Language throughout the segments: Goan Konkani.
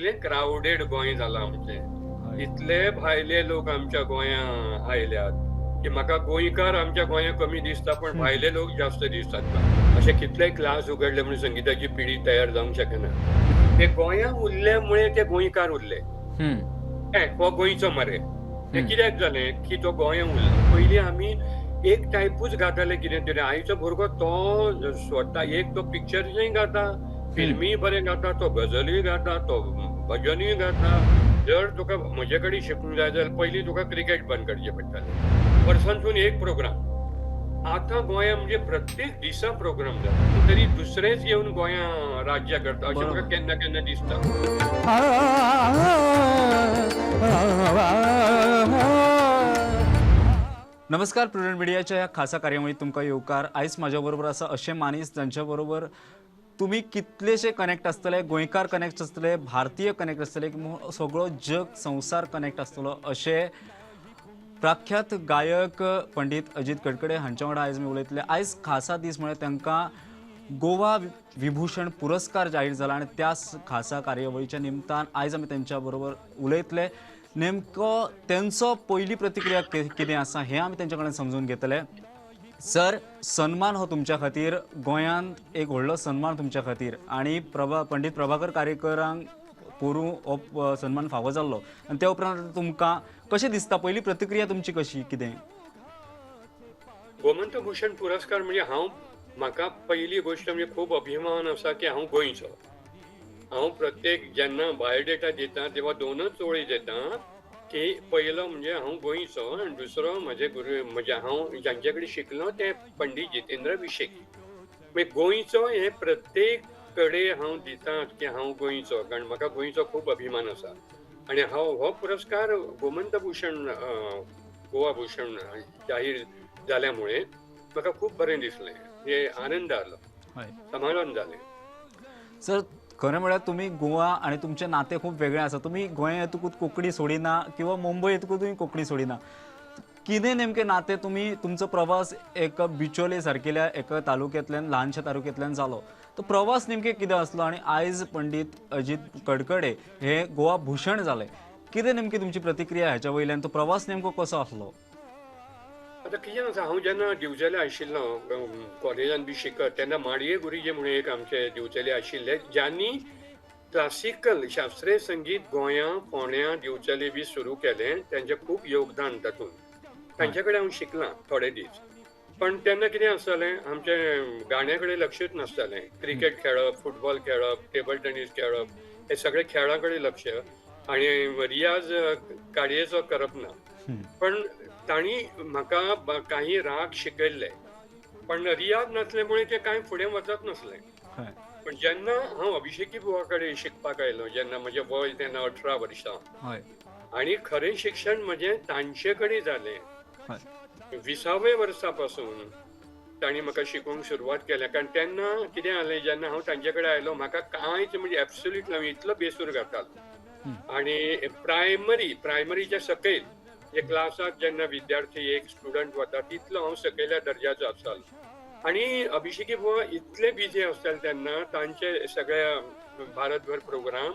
इतलें क्रावडेड गोंय जालां आमचें, इतले भायले लोक आमच्या गोंयां आयल्यात की म्हाका गोंयकार आमच्या गोंयांत कमी दिसता, पण भायले लोक जास्त दिसतात. अशे कितले क्लास उगडले म्हणून संगीताची पिढी तयार जावंक शकना. ते गोंयांत उरल्यामुळे ते गोंयकार उरले. हो गोंयचो मरे. ते कित्याक जालें की तो गोंयांत उरलो. पयलीं आमी एक टायपूच गाताले कितें तरी. आयचो भुरगो तो स्वता एक तो पिक्चरचेंय गाता, फिल्मीय बरें गाता, तो गजलूय गाता, तो भजनूय गाता. जर तुका म्हजे कडेन शिकूंक जाय जाल्यार पयलीं तुका क्रिकेट बंद करचें पडटालें. वर्सांतून एक प्रोग्राम. आतां गोंया म्हणजे प्रत्येक दिसा प्रोग्राम जाता, तरी दुसरेच येवन गोंया राज्य करता अशें म्हाका केन्ना केन्ना दिसता. नमस्कार, प्रुडंट मिडियाच्या ह्या खासा कार्यावळीत तुमकां येवकार. आयज म्हाज्या बरोबर आसा अशें मानीस जांच्या बरोबर तुमी कितलेशे कनेक्ट आसतले, गोंयकार कनेक्ट आसतले, भारतीय कनेक्ट आसतले, सगळो जग संवसार कनेक्ट आसतलो अशें प्रख्यात गायक पंडित अजित कडकडे हांच्या वांगडा आयज आमी उलयतले. आयज खासा दीस म्हळ्यार तांकां गोवा विभूषण पुरस्कार जाहीर जाला आनी त्या खासा कार्यावळीच्या निमतान आयज आमी तेंच्या बरोबर उलयतले. नेमको तेंचो पयली प्रतिक्रिया कितें आसा हें आमी तेंच्या कडेन समजून घेतले. सर, सन्मान हो तुमच्या खातीर गोंयांत एक व्हडलो सन्मान तुमच्या खातीर आनी पंडित प्रभाकर कारेकरांक पोरूं हो सन्मान फावो जाल्लो आनी त्या उपरांत तुमकां कशें दिसता, पयली प्रतिक्रिया तुमची कशी कितें? गोमंत भूषण पुरस्कार म्हणजे हांव म्हाका पयली गोश्ट म्हणजे खूब अभिमान आसा की हांव गोंयचो. हांव प्रत्येक जेन्ना बायोडेटा दिता तेन्ना दोनच ओळी दिता की पयलो म्हणजे हांव गोंयचो आनी दुसरो म्हजे गुरू म्हजे हांव जांचे कडेन शिकलो ते पंडित जितेंद्र विशेकी. मागीर गोंयचो हें प्रत्येक कडेन हांव दिता की हांव गोंयचो, कारण म्हाका गोंयचो खूब अभिमान आसा. आनी हांव हो पुरस्कार गोमंत भूषण गोवा भूषण जाहीर जाल्या मुळे म्हाका खूब बरें दिसलें, म्हणजे आनंद आलो, समाधान जालें. सर, खरें म्हळ्यार तुमी गोवा आनी तुमचें नातें खूब वेगळें आसा. तुमी गोंया येतकूच कोंकणी सोडिना किंवा मुंबय येतकूच तुमी कोंकणी सोडिना. कितें नेमकें नातें तुमी, तुमचो प्रवास एका बिचोले सारकेल्या एका तालुक्यांतल्यान, ल्हानशा तालुक्यांतल्यान जालो, तो प्रवास नेमकें कितें आसलो आनी आयज पंडित अजित कडकडे हे गोवा भूषण जाले, कितें नेमकी तुमची प्रतिक्रिया ह्याच्या वयल्यान? तो प्रवास नेमको कसो आसलो? आतां कितें आसा, हांव जेन्ना दिवचले आशिल्लो कॉलेजान बी शिकत तेन्ना माडये गुरुजी म्हणून एक आमचे दिवचले आशिल्ले, ज्यांनी क्लासिकल शास्त्रीय संगीत गोंया फोंड्या दिवचले बी सुरू केलें, तेंचें खूब योगदान तातूंत. तांचे कडेन हांव शिकलां थोडे दीस. पण तेन्ना कितें आसतालें, आमचें गाण्या कडेन लक्षूच नासतालें. क्रिकेट खेळप, फुटबॉल खेळप, टेबल टेनीस खेळप, हे सगळे खेळा कडेन लक्ष आनी रियाज काडयेचो करप ना. पण तांणी म्हाका काही राग शिकयल्ले, पण रियाज नासल्यामुळे ते कांय फुडें वचत नासलें. पण जेन्ना हांव अभिषेकी बुवा कडेन शिकपाक आयलो, जेन्ना म्हजें वय तेन्ना 18 वर्सां, आनी खरें शिक्षण म्हजें तांचे कडेन जालें. 20व्या वर्सा पासून तांणी म्हाका शिकोवंक सुरवात केल्या. कारण तेन्ना कितें जालें, जेन्ना हांव तांचे कडेन आयलो म्हाका कांयच म्हणजे एब्सोल्युटली हांव इतलो बेसूर गातालो. आनी प्रायमरीच्या सकयल जे क्लासाक जेन्ना विद्यार्थी एक स्टुडंट वता तितलो हांव सकयल्या दर्जाचो आसतालो. आनी अभिषेकी बुवा इतले बिजी आसताले तेन्ना, तांचे सगळ्या भारतभर प्रोग्राम,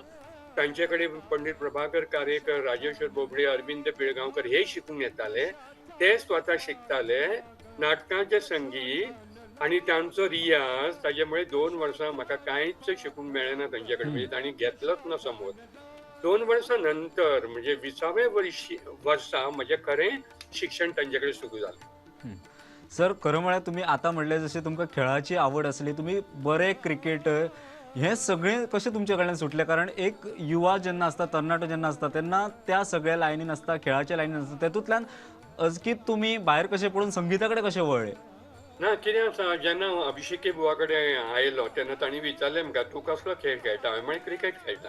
तांचे कडेन पंडित प्रभाकर कारेकर, राजेश्वर बोबडे, अरविंद पिळगांवकर हे शिकूंक येताले. ते स्वता शिकताले नाटकांचें संगीत आनी तांचो रियाज. ताजे मुळे 2 वर्सां म्हाका कांयच शिकूंक मेळ्ळें ना तांचे कडेन, म्हणजे तांणी घेतलोच ना समोर. 2 वर्सां नंतर म्हणजे 20व्या वर्सा म्हजें खरें शिक्षण तांचे कडेन सुरू जालें. सर, खरें म्हळ्यार तुमी आतां म्हणलें जशें तुमकां खेळाची आवड आसली, तुमी बरे क्रिकेटर, हें सगळें कशें तुमचे कडल्यान सुटलें? कारण एक युवा जेन्ना आसता, तरणाटो जेन्ना आसता तेन्ना त्या सगळ्या लायनीन आसता, खेळाच्या लायनीन आसता, तेतूंतल्यान अचकीत तुमी भायर कशें पडून संगीता कडेन कशें वळ्ळे? ना, कितें आसा, जेन्ना हांव अभिषेकी बुवा कडेन आयलो तेन्ना तांणी विचारलें म्हाका, तूं कसलो खेळ खेळटा? हांवें म्हळें क्रिकेट खेळटा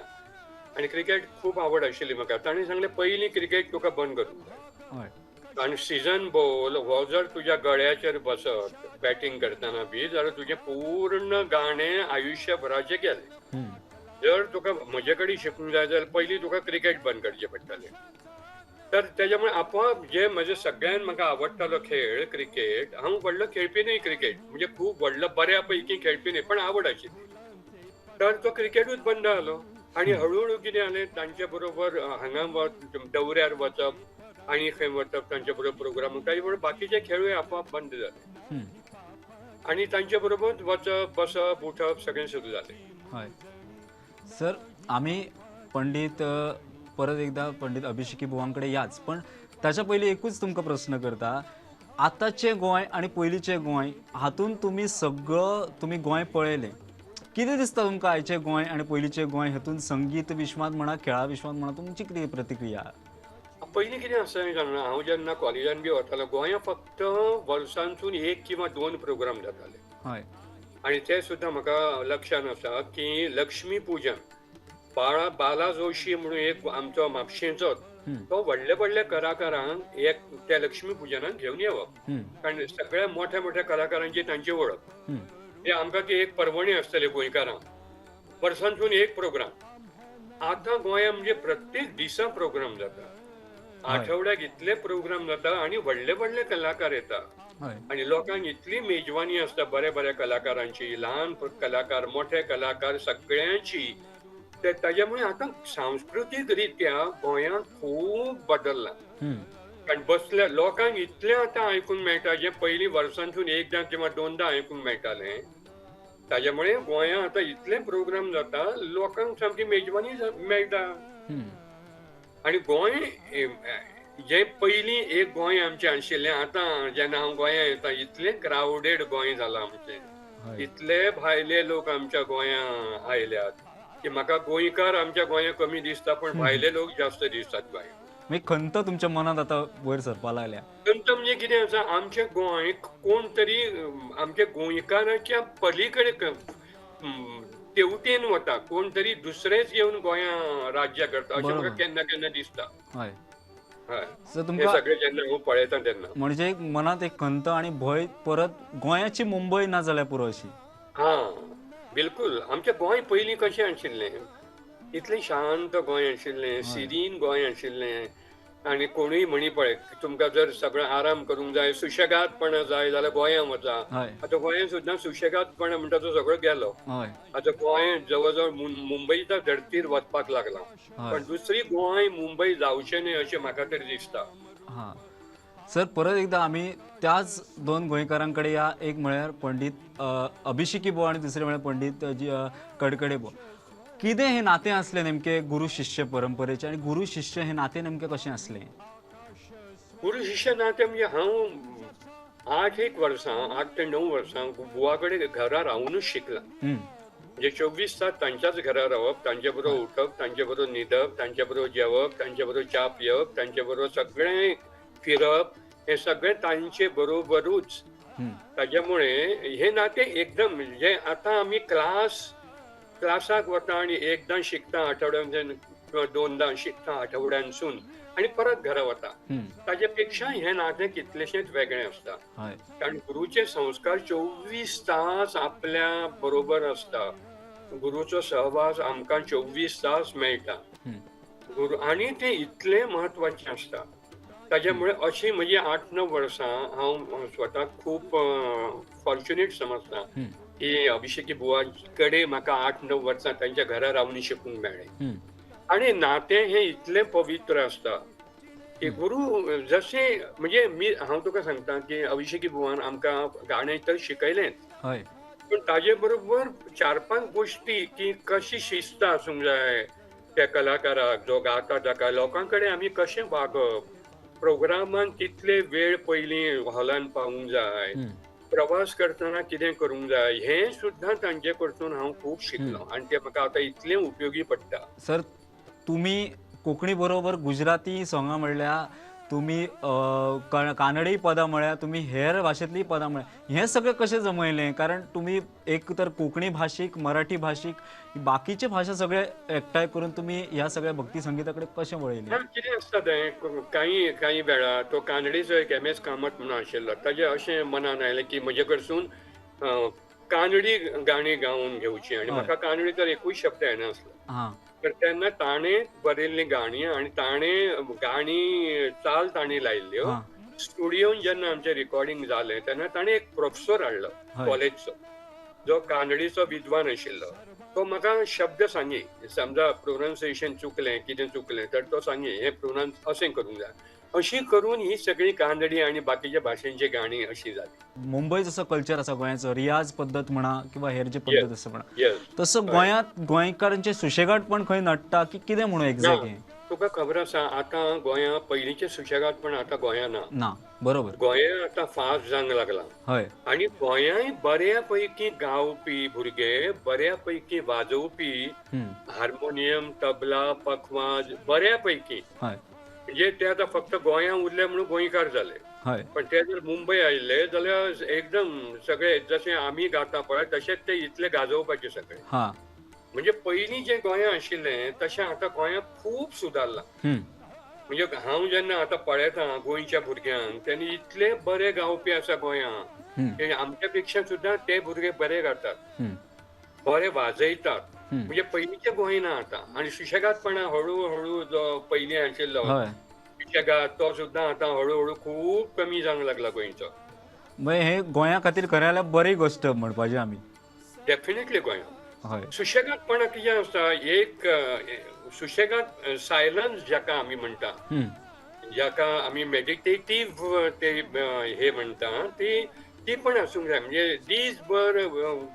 आनी क्रिकेट खूब आवड आशिल्ली म्हाका. तांणी सांगलें पयलीं क्रिकेट तुका बंद करूंक जाय, कारण सिजन बॉल हो जर तुज्या गळ्याचेर बसत बॅटींग करतना बी जाल्यार तुजें पूर्ण गाणें आयुश्यभराचें गेलें. जर तुका म्हजे कडेन शिकूंक जाय जाल्यार पयलीं तुका क्रिकेट बंद करचें पडटलें. तर तेज्या मुळे आपोआप जे म्हजे सगळ्यान म्हाका आवडटालो खेळ क्रिकेट, हांव व्हडलो खेळपी न्हय क्रिकेट, म्हणजे खूब व्हडलो बऱ्या पैकी खेळपी न्हय, पण आवड आशिल्ली. तर तो क्रिकेटूच बंद जालो. आनी हळुहळू कितें जालें तांचे बरोबर हांगा दौऱ्यार वचप आनी खंय वचप तांचे बरोबर प्रोग्राम, ताजे बरोबर बाकीचे खेळूय आपोआप बंद जाले आनी तांचे बरोबर वचप बसप उठप सगळें सुरू जालें. हय सर, आमी पंडीत परत एकदा पंडीत अभिषेकी बुवां कडेन याच, पण ताच्या पयलीं एकूच तुमकां प्रस्न करता, आतांचें गोंय आनी पयलींचें गोंय हातूंत तुमी सगळो तुमी गोंय पळयलें, कितें दिसता तुमकां आयचें गोंय आनी पयलींचें गोंय हातूंत संगीत विश्वांत म्हणा खेळा विश्वांत म्हणा तुमची कितें प्रतिक्रिया? पयलीं कितें आसा जाणा, हांव जेन्ना कॉलेजान बी वतालो गोंया फक्त वर्सांतून 1 किंवा 2 प्रोग्राम जाताले. हय, आनी ते सुद्दां म्हाका लक्षान आसा की लक्ष्मी पुजन बाला जोशी म्हणून एक आमचो म्हापशेंचो तो व्हडले व्हडले कलाकारांक एक त्या लक्ष्मी पुजनाक घेवन येवप, कारण सगळ्या मोठ्या मोठ्या कलाकारांची तांची वळख, हे आमकां ती एक पर्वणी आसतली गोंयकारांक, वर्सांतून 1 प्रोग्राम. आतां गोंया म्हणजे प्रत्येक दिसा प्रोग्राम जाता, आठवड्याक इतले प्रोग्राम जाता आनी व्हडले व्हडले कलाकार येता आनी लोकांक इतली मेजवानी आसता बऱ्या बऱ्या कलाकारांची, ल्हान कलाकार मोठे कलाकार सगळ्यांची. ताज्या मुळे आतां सांस्कृतीक रित्या गोंयांत खूब बदल्लां, कारण बसल्या लोकांक इतलें आतां आयकूंक मेळटा जें पयलीं वर्सांतून एकदां किंवा दोनदां आयकूंक मेळटालें. ताज्या मुळे गोंयांत आतां इतले प्रोग्राम जाता लोकांक सामकी मेजवानी मेळटा. आनी गोंय जें पयलीं एक गोंय आमचें आशिल्लें, आतां जेन्ना हांव गोंयांत येता इतलें क्रावडेड गोंय जालां आमचें, इतले भायले लोक आमच्या गोंयांत आयल्यात की म्हाका गोंयकार आमच्या गोंयांत कमी दिसता पण भायले लोक जास्त दिसतात गोंयांत. मागीर खंत तुमच्या मनांत आतां वयर सरपाक लागल्या? खंत म्हणजे कितें आसा, आमचें गोंय कोण तरी आमच्या गोंयकाराच्या पलीकडे तेवटेन वता, कोण तरी दुसरेच येवन गोंया राज्य करता अशें म्हाका केन्ना केन्ना दिसता. हय, हय, सगळें जेन्ना हांव पळयता तेन्ना म्हणजे मनांत एक खंत आनी भंय परत गोंयाची मुंबय ना जाल्यार पुरो अशी. हां बिलकुल, आमचें गोंय पयलीं कशें आशिल्लें, इतलें शांत गोंय आशिल्लें, सिरीन गोंय आशिल्लें आनी कोणूय म्हणी पळय तुमकां जर सगळें आराम करूंक जाय सुशेगादपणा जाय जाल्यार गोंयांत वचा. आतां गोंयांत सुद्दां सुशेगादपणा म्हणटा तो सगळो गेलो. आतां गोंय जवळ जवळ मुंबयच्या धर्तीर वचपाक लागलां, पण दुसरी गोंय मुंबय जावचें न्हय अशें म्हाका तरी दिसता. हां सर, परत एकदा आमी त्याच 2 गोंयकारां कडेन या, एक म्हळ्यार पंडीत अभिषेकी बुवा आनी दुसरे म्हळ्यार पंडीत कडकडे बुवा. कितें हें नातें आसलें नेमकें गुरू शिष्य परंपरेचें आनी गुरू शिष्य हें नातें नेमकें कशें आसलें? गुरू शिष्य नातें म्हणजे हांव 8 वर्सां, 8 ते 9 वर्सां बुवा कडेन घरा रावुनूच शिकलां. म्हणजे 24 तास तांच्याच घरा रावप, तांचे बरोबर उठप, तांचे बरोबर न्हिदप, तांचे बरोबर जेवप, तांचे बरोबर च्या पियप, तांचे बरोबर सगळें फिरप, हें सगळें तांचे बरोबरूच. ताज्या मुळे हें नातें एकदम म्हणजे आतां आमी क्लासाक वता आनी एकदां शिकता आठवड्यान किंवा दोनदां शिकता आठवड्यानसून आनी परत घरा वता, ताजे पेक्षा हें नातें कितलेशेंच वेगळें आसता. कारण गुरूचे संस्कार 24 तास आपल्या बरोबर आसता, गुरूचो सहवास आमकां 24 तास मेळटा गुरू, आनी तें इतलें म्हत्वाचें आसता. ताज्या मुळे अशी म्हजी 8-9 वर्सां हांव स्वताक खूब फॉर्च्युनेट समजता की अभिषेकी बुवा कडेन म्हाका 8-9 वर्सां तांच्या घरा रावन शिकूंक मेळ्ळें. आनी नातें हें इतलें पवित्र आसता की गुरू जशें म्हणजे मी हांव तुका सांगता की अभिषेकी बुवान आमकां गाणें तर शिकयलेंच, पूण ताजे बरोबर 4-5 गोश्टी की कशी शिस्त आसूंक जाय त्या कलाकाराक जो गाता ताका, लोकां कडेन आमी कशें वागप, प्रोग्रामान कितले वेळ पयलीं हॉलान पावूंक जाय, प्रवास करतना कितें करूंक जाय, हें सुद्दां तांचे कडसून हांव खूब शिकलो आनी तें म्हाका आतां इतलें उपयोगी पडटा. सर, तुमी कोंकणी बरोबर गुजराती सोंगां म्हणल्या, तुमी कानडी पदां म्हळ्या, तुमी हेर भाशेंतलीं पदां म्हळ्या, हें सगळें कशें जमयलें? कारण तुमी एक तर कोंकणी भाशीक, मराठी भाशीक, बाकीचे भाशा सगळे एकठांय करून तुमी ह्या सगळ्या भक्ती संगीता कडेन कशें वळयलें? कितें आसता तें, कांय कांय वेळा तो कानडीचो एक एम.एस. कामत म्हणून आशिल्लो, ताजें अशें मनान आयलें की म्हजे कडसून कानडी गाणी गावन घेवची आनी म्हाका कानडी तर एकूय शब्द येनासलो. तर तेन्ना ताणें बरयल्ली गाणी आनी ताणें गाणी चाल ताणें लायिल्ल्यो. स्टुडियोन जेन्ना आमचें रिकॉर्डिंग जालें तेन्ना ताणें एक प्रोफेसर हाडलो कॉलेजचो, जो कानडीचो विद्वान आशिल्लो, तो म्हाका शब्द सांगी, समजा प्रोनाउन्सिएशन चुकलें कितें चुकलें तर तो सांगी हें प्रोनाउन्स अशें करूंक जाय. अशी करून ही सगळी कांदडी आनी बाकीच्या भाशेंची गाणी अशी जाली. मुंबय जसो कल्चर आसा गोंयाचो, रियाज पद्दत म्हणा किंवा हेर जे पद्दत आसा म्हणा, तसो गोंयांत गोंयकारांचें सुशेगादपण खंय नडटा की कितें म्हणून एक्झॅक्ट हें? तुका खबर आसा आतां गोंया पयलींचें सुशेगादपण आतां गोंया ना. ना, बरोबर. गोंया आतां फास्ट जावंक लागलां. हय. आनी गोंयांय बऱ्या पैकी गावपी भुरगे, बऱ्या पैकी वाजोवपी, हार्मोनियम, तबला, पखवाज बऱ्या पैकी. म्हणजे ते आतां फक्त गोंया उरले म्हणून गोंयकार जाले, पण ते जर मुंबय आयिल्ले जाल्यार एकदम सगळे जशें आमी गाता पळय तशेंच ते इतले गाजोवपाचे सगळे. म्हणजे पयलीं जें गोंया आशिल्लें तशें आतां गोंया खूब सुदारलां. म्हणजे हांव जेन्ना आतां पळयतां गोंयच्या भुरग्यांक, तेन्ना इतले बरे गावपी आसा गोंयांत, आमच्या पेक्षा सुद्दां ते भुरगे बरे गातात, बरे वाजयतात. म्हणजे पयलींचें गोंय ना आतां. आनी सुशेगादपणा हळू हळू जो पयलीं आशिल्लो सुशेगाद तो सुद्दां आतां हळू हळू खूब कमी जावंक लागला गोंयचो. हे गोंया खातीर खरें जाल्यार बरी गोश्ट म्हणपाची आमी. डेफिनेटली गोंया सुशेगादपणा कितें आसता, एक सुशेगाद सायलन्स जाका आमी म्हणटा, जाका आमी मेडिटेटीव ते हे म्हणटा, ती पण आसूंक जाय. म्हणजे दीसभर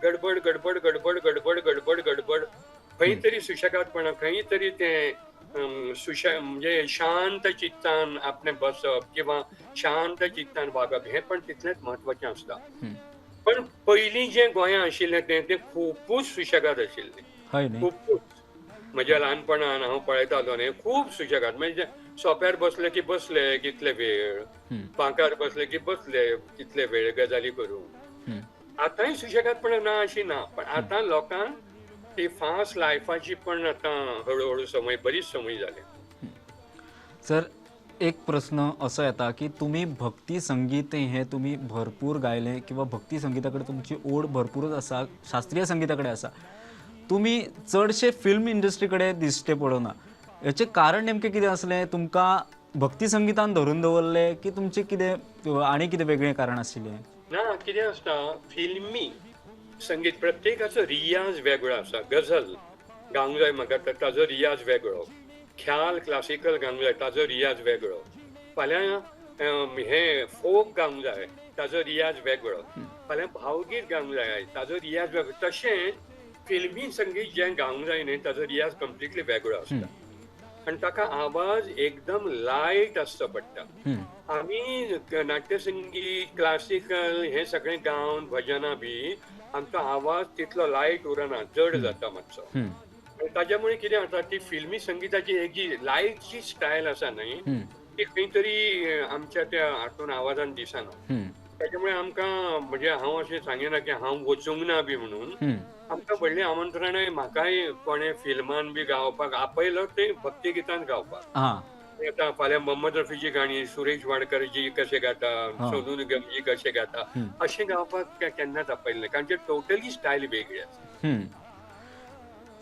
गडबड गडबड गडबड गडबड गडबड गडबड, खंय तरी सुशेगादपणा, खंय तरी तें म्हणजे शांत चित्तान आपणें बसप किंवा शांत चित्तान वागप हें पण तितलेंच म्हत्वाचें आसता. पण पयलीं जें गोंया आशिल्लें तें खुबूच सुशेगाद आशिल्लें, खुबूच. म्हज्या ल्हानपणान हांव पळयतालो न्ही, खूब सुशेगाद. म्हणजे सोप्यार बसले की बसले कितले वेळ, बांकार बसले की बसले कितले वेळ गजाली करूंक. आतांय सुशेगादपणा ना अशी ना, पण आतां लोकांक ती फास्ट लायफाची पण आतां हळूहळू संवय, बरीच संवय जाली. सर, एक प्रश्न असो येता की तुमी भक्ती संगीत हें तुमी भरपूर गायलें किंवा भक्ती संगीता कडेन तुमची ओड भरपूरच आसा, शास्त्रीय संगीता कडेन आसा, तुमी चडशे फिल्म इंडस्ट्री कडेन दिश्टी पडना, हेचें कारण नेमकें कितें आसलें? तुमकां भक्ती संगीतान धरून दवरलें की तुमचें कितें आनी कितें वेगळें कारण आशिल्लें? ना, कितें आसता, फिल्मी संगीत प्रत्येकाचो रियाज वेगळो आसा. गझल गावंक जाय म्हाका तर ताजो रियाज वेगळो, ख्याल क्लासिकल गावंक जाय ताजो रियाज वेगळो, फाल्यां हें फोक गावंक जाय ताजो रियाज वेगळो, फाल्यां भावगीत गावंक जाय ताजो रियाज वेगळो. तशेंच फिल्मी संगीत जें गावंक जाय न्ही ताजो रियाज कंप्लिटली वेगळो आसता आनी ताका आवाज एकदम लायट आसचो पडटा. आमी नाट्यसंगीत, क्लासिकल हें सगळें गावन भजनां बी आमचो आवाज तितलो लायट उरना, जड जाता मातसो. ताज्या मुळे कितें जाता, ती फिल्मी संगीताची एक जी लायटची स्टायल आसा न्ही ती खंय तरी आमच्या त्या हातून आवाजान दिसना. ताच्या मुळे आमकां, म्हणजे हांव अशें सांगिना की हांव वचूंक ना बी म्हणून, आमकां व्हडलें आमंत्रणाय म्हाकाय कोणें फिल्मान बी गावपाक आपयलो तें भक्तिगितान गावपाक. आतां फाल्यां मोहम्मद रफीची गाणी सुरेश वाडकर जी कशें गाता, सोनू निगम जी कशें गाता, अशें गावपाक केन्नाच आपयलें, कारण ते टोटली स्टायल वेगळी आसा.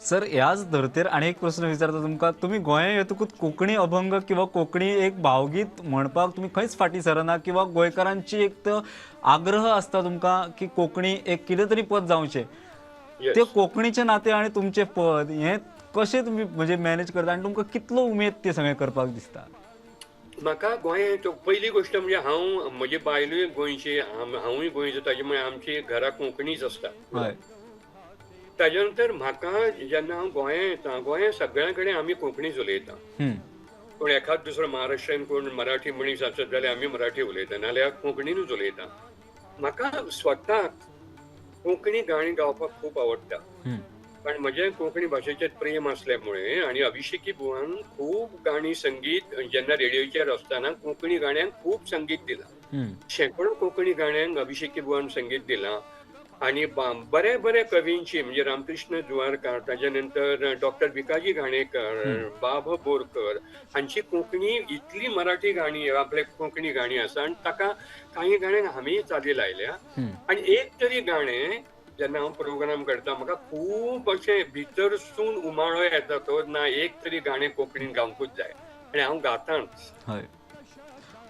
सर, ह्याच धर्तेर आनी एक प्रस्न विचारता तुमकां, तुमी गोंया येतकूच कोंकणी अभंग किंवा कोंकणी एक भावगीत म्हणपाक तुमी खंयच फाटीं सरना किंवा गोंयकारांची एक तर आग्रह आसता तुमकां की कोंकणी एक कितें तरी पद जावचें, ते कोंकणीचें नातें आनी तुमचें पद हें कशें तुमी म्हणजे मॅनेज करता आनी तुमकां कितलो उमेद तें सगळें करपाक दिसता? म्हाका गोंय पयली गोश्ट म्हणजे हांव, म्हजी बायलूय गोंयची, हांवूय गोंयचो, ताजे मुळे आमची घरा कोंकणीच आसता. ताज्या नंतर म्हाका जेन्ना हांव गोंया येता, गोंया सगळ्यां कडेन आमी कोंकणीच उलयता. पूण एखाद दुसरो महाराष्ट्रीयन कोण मराठी मनीस आसत जाल्यार आमी मराठी उलयता, नाल्यार कोंकणीनूच उलयता. म्हाका स्वताक कोंकणी गाणी गावपाक खूब आवडटा, कारण म्हजें कोंकणी भाशेचेर प्रेम आसल्यामुळे आनी अभिषेकी बुवान खूब गाणी संगीत जेन्ना रेडियोचेर आसतना कोंकणी गाण्यांक खूब संगीत दिलां, शेंकडो कोंकणी गाण्यांक अभिषेकी बुवान संगीत दिलां. आनी बऱ्या बऱ्या कवींची, म्हणजे रामकृष्ण जुवारकार, ताज्या नंतर डॉक्टर भिकाजी घाणेकर, बाब बोरकर हांची कोंकणी इतली मराठी गाणी, आपले कोंकणी गाणी आसा आनी ताका कांय गाण्यांक आमी चाली लायल्या. आनी एक तरी गाणें जेन्ना हांव प्रोग्राम करता म्हाका खूब अशें भितरसून उमाळो येता तो ना एक तरी गाणें कोंकणीन गावंकूच जाय आनी हांव गातांच. हय,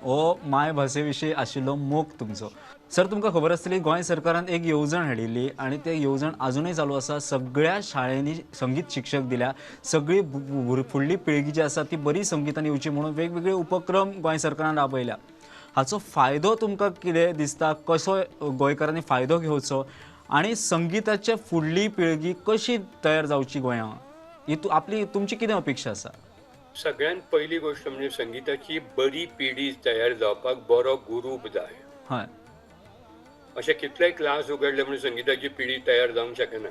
हो मायभाशे विशीं आशिल्लो मोग तुमचो. सर, तुमकां खबर आसतली गोंय सरकारान एक येवजण हाडिल्ली आनी ते येवजण आजुनूय चालू आसा. सगळ्या शाळेंनी संगीत शिक्षक दिल्या, सगळी फुडली पिळगी जी आसा ती बरी संगितान येवची म्हणून वेगवेगळे उपक्रम गोंय सरकारान राबयल्या. हाचो फायदो तुमकां कितें दिसता, कसो गोंयकारांनी फायदो घेवचो आनी संगिताचे फुडली पिळगी कशी तयार जावची गोंयांत, ही आपली तुमची कितें अपेक्षा आसा? सगळ्यांत पयली गोश्ट म्हणजे संगिताची बरी पिढी तयार जावपाक बरो गुरू जाय. हय, अशे कितलेय क्लास उगडले म्हणून संगिताची पिढी तयार जावंक शकना.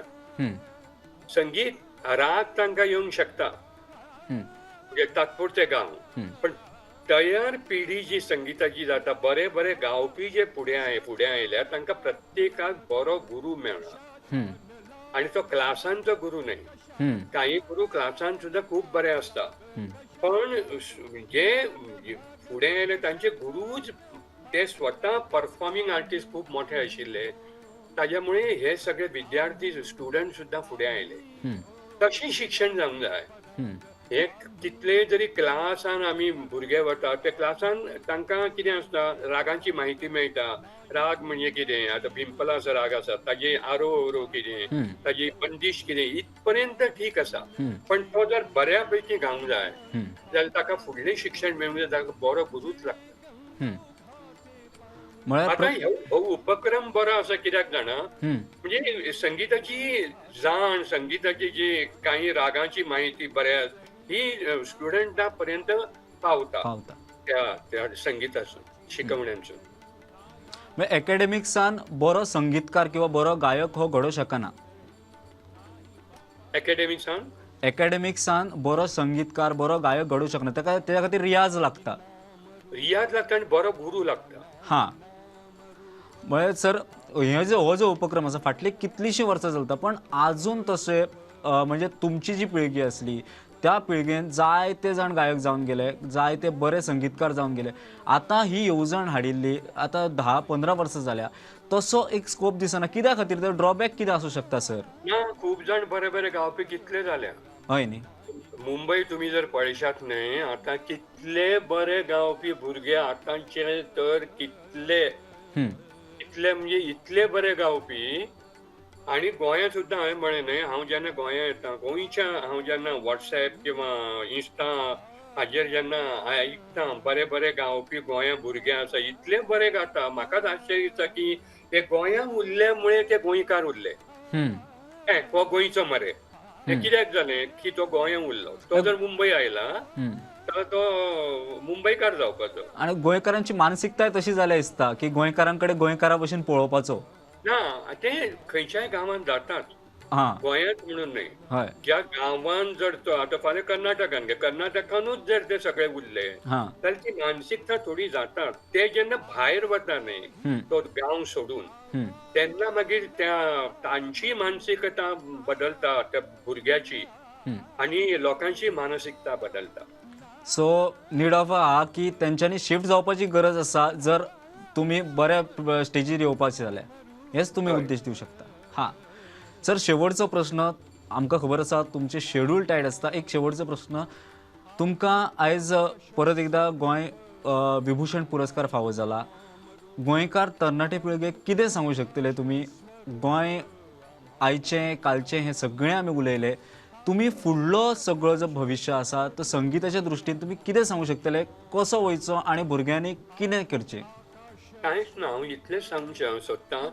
संगीत राग तांकां येवंक शकता, म्हणजे तात्पुरते गांव, पण तयार पिढी जी संगिताची जाता, बरे बरे गावपी जे फुडें आयल्या तांकां प्रत्येकाक बरो गुरू मेळना. आनी तो क्लासांचो गुरू न्हय, काही गुरू क्लासान सुद्दां खूब बरे आसता, पण जे फुडें आयले तांचे गुरूच ते स्वता परफॉर्मिंग आर्टिस्ट खूब मोठे आशिल्ले, ताज्यामुळे हे सगळे विद्यार्थी स्टुडंट सुद्दां फुडें आयले. तशें शिक्षण जावंक जाय. हे कितले जरी क्लासान आमी भुरगे वता त्या क्लासान तांकां कितें आसता, रागांची म्हायती मेळटा. राग म्हणजे कितें, आतां पिंपलाचो राग आसा, ताजी आरो अवरो कितें, ताजी बंदिश कितें, इतपर्यंत ठीक आसा. पण तो जर बऱ्या पैकी गावंक जाय जाल्यार ताका फुडलें शिक्षण मेळूंक जाय, ताका बरो गुरूच लागता. आतां हो उपक्रम बरो आसा कित्याक जाणा, म्हणजे संगिताची जाण, संगिताची जी काही रागांची म्हायती बऱ्या ही स्टुडंटा पर्यंत पावता त्या त्या संगितासून शिकवण्यांसून. एकेडमिक्सान बरो संगीतकार किंवा बरो गायक हो घडोवंक शकना. एकेडमिक्सान बरो संगीतकार बरो गायक घडोवंक शकना, ताका तेच्या खातीर रियाज लागता, रियाज लागता आनी बरो गुरू लागता. हां, म्हळ्यार सर हे जो हो जो उपक्रम आसा फाटली कितलीशीं वर्सां चलता, पण आजून तशें म्हणजे तुमची जी पिळगी आसली त्या पिळगेन जायते जाण गायक जावन गेले, जायते बरे संगीतकार जावन गेले. आतां ही येवजण हाडिल्ली आतां 10-15 वर्सां जाल्या, तसो एक स्कोप दिसना. कित्या खातीर तर ड्रॉबॅक कितें आसूं शकता सर? ना, खूब जाण बरे बरे गावपी कितले जाल्या. हय न्ही, मुंबय तुमी जर पळयशात न्हय, आतां कितले बरे गावपी भुरगे आतांचे तर कितले कितले म्हणजे इतले बरे गावपी. आनी गोंयांत सुद्दां हांवें म्हळें न्हय, हांव जेन्ना गोंयांत येता, गोंयच्या हांव जेन्ना वॉट्सॅप किंवा इंस्टा हाजेर जेन्ना आयकता बरे बरे गावपी गोंया भुरगे आसा, इतले बरे गाता, म्हाकाच आश्चर्य दिसता की ते गोंयांत उरले मुळे ते गोंयकार उरले. हो गोंयचो मरे, हें कित्याक जालें की तो गोंयांत उरलो. तो जर मुंबय आयला तर तो मुंबयकार जावपाचो. आनी गोंयकारांची मानसिकताय तशी जाल्या दिसता की गोंयकारां कडेन गोंयकारा भशेन पळोवपाचो ना. ते खंयच्याय गांवांत जातात, गोंयांत म्हणून न्हय. ज्या गांवांत जर तो आतां फाल्यां कर्नाटकान, कर्नाटकानूच जर ते सगळे उरले जाल्यार ती मानसिकता थोडी जातात. ते जेन्ना भायर वता न्हय तो गांव सोडून, तेन्ना मागीर त्या तांची मानसिकता बदलता, त्या भुरग्याची आनी लोकांची मानसिकता बदलता. सो नीड ऑफ आहा की तेंच्यांनी शिफ्ट जावपाची गरज आसा जर तुमी बऱ्या स्टेजीर येवपाचे जाल्यार, हेच तुमी उद्देश दिवं शकता. हां सर, शेवटचो प्रश्न, आमकां खबर आसा तुमचें शेड्यूल टायट आसता. एक शेवटचो प्रश्न, तुमकां आयज परत एकदां गोंय विभूषण पुरस्कार फावो जाला, गोंयकार तरणाटे पिळगेक कितें सांगूं शकतले तुमी? गोंय आयचें कालचें हें सगळें आमी उलयले, तुमी फुडलो सगळो जो भविश्य आसा तो संगिताच्या दृश्टीन तुमी कितें सांगूं शकतले, कसो वयचो आनी भुरग्यांनी कितें करचें? कांयच ना, हांव इतलें सांगचें सोदतां,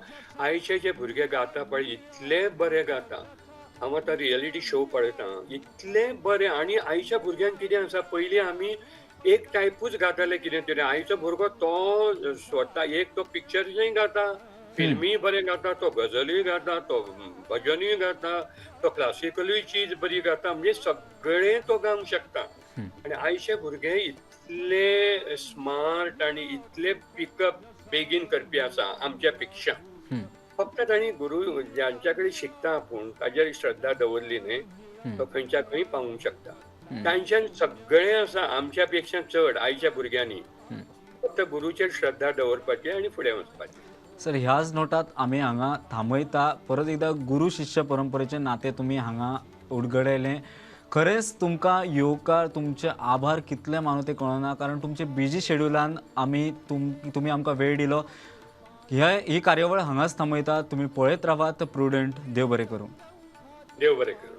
आयचे जे भुरगे गाता पळय इतले बरे गाता. हांव आतां रियलिटी शो पळयतां, इतले बरे. आनी आयच्या भुरग्यांक कितें आसा, पयलीं आमी एक टायपूच गाताले कितें तरी, आयचो भुरगो तो स्वता एक तो पिक्चर्सूय गाता, फिल्मीय बरें गाता, तो गजलूय गाता, तो भजनूय गाता, तो क्लासिकलूय चीज बरी गाता, म्हणजे सगळें तो गावंक शकता. आनी आयचे भुरगे इतले स्मार्ट आनी इतले पिकअप बेगीन करपी आसा आमच्या पेक्षा. फक्त तांणी गुरू ज्यांच्या कडेन शिकता आपूण ताजेर श्रद्धा दवरली न्हय, तो खंयच्या खंय पावूंक शकता. तांच्यान सगळें आसा आमच्या पेक्षा चड आयच्या भुरग्यांनी. फक्त गुरूचेर श्रद्धा दवरपाची आनी फुडें वचपाची. सर, ह्याच नोटात आमी हांगा थांबयता. परत एकदां गुरू शिष्य परंपरेचें नातें तुमी हांगा उडगडयलें. खरेंच तुमकां येवकार, तुमचे आभार कितले मानू ते कळना, कारण तुमचे बिजी शेड्युलान आमी तुमी आमकां वेळ दिलो. ही कार्यावळ हांगाच थांबयता. तुमी पळयत रावात प्रुडंट. देव बरें करूं. देव बरें करूं.